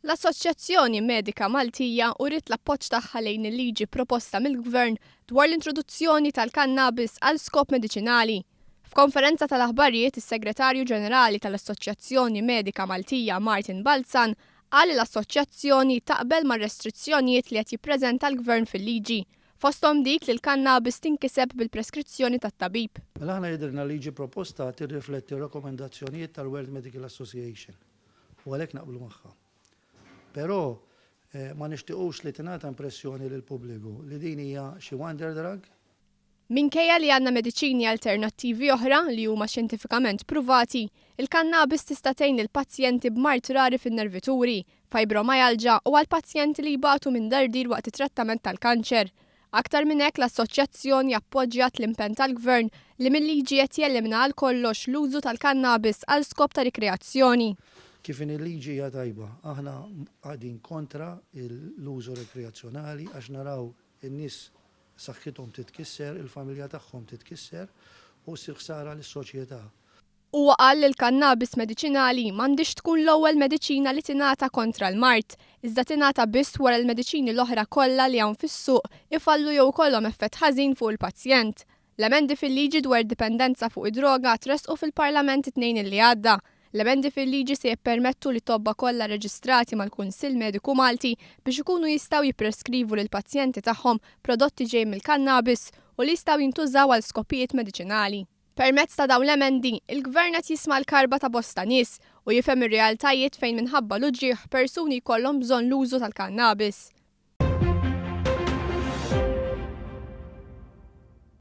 L-Assoċjazzjoni Medika Maltija uriet l-appoġġ tagħha lejn il-liġi proposta mill-Gvern dwar l-introduzzjoni tal-kannabis għal skop mediċinali. F'konferenza tal-aħbarijiet is-Segretarju Ġenerali tal-Assoċjazzjoni Medika Maltija Martin Balzan qal li l-Assoċjazzjoni taqbel mar-restrizzjonijiet li qed jippreżenta l-Gvern fil-liġi, fosthom dik li l-kannabis tinkiseb bil-preskrizzjoni tat-tabib. Mela aħna jidhirna l-liġi proposta tirrifletti r-rakkomandazzjonijiet tal-World Medical Association u għalhekk naqblu magħha. Però ma nixtiqux li tingħata impressjoni lill-pubbliku li din hija xi wonder drug. Minkejja li għandna mediċini alternattivi oħra li huma xjentifikament pruvati, il-kannabis tista' tgħin lill-pazjenti b'mard rari fin-nervituri, fibromyalgia u għal pazjenti li jbatu minn dardir waqt it-trattament tal-kanċer. Aktar minn hekk l-Assoċjazzjoni appoġġjat l-impenn tal-Gvern li mil-liġi qed jelimina għal kollox l-użu tal-kannabis għal skop ta' rikreazzjoni. Kif inhi l-liġi hija tajba. Aħna qagħdin kontra l-użu rekreazzjonali għax naraw in-nies saħħithom titkisser, il-familja tagħhom titkisser u ssir ħsara lis-soċjetà. Huwa qal li l-kannabis mediċinali m'għandhiex tkun l-ewwel mediċina li tingħata kontra l-mard, iżda tingħata biss wara l-mediċini l-oħra kollha li hawn fis-suq ifallu jew ikollhom effett ħażin fuq il-pazjent. L-emendi fil-liġi dwar id-dipendenza fuq id-droga tressqu fil-Parlament it-Tnejn li għadda. L-emendi fil-liġi se jippermettu lit-tobba kollha reġistrati mal-Kunsill Mediku Malti biex ikunu jistgħu jippreskrivu lill-pazjenti tagħhom prodotti ġejjin mill-kannabis u li jistgħu jintużaw għal skopijiet mediċinali. Permezz ta' dawn l-emendi, il-Gvern qed jisma' l-karba ta' bosta nies u jifhem ir-realtajiet fejn minħabba l-uġigħ persuni jkollhom bżonn l-użu tal-kannabis.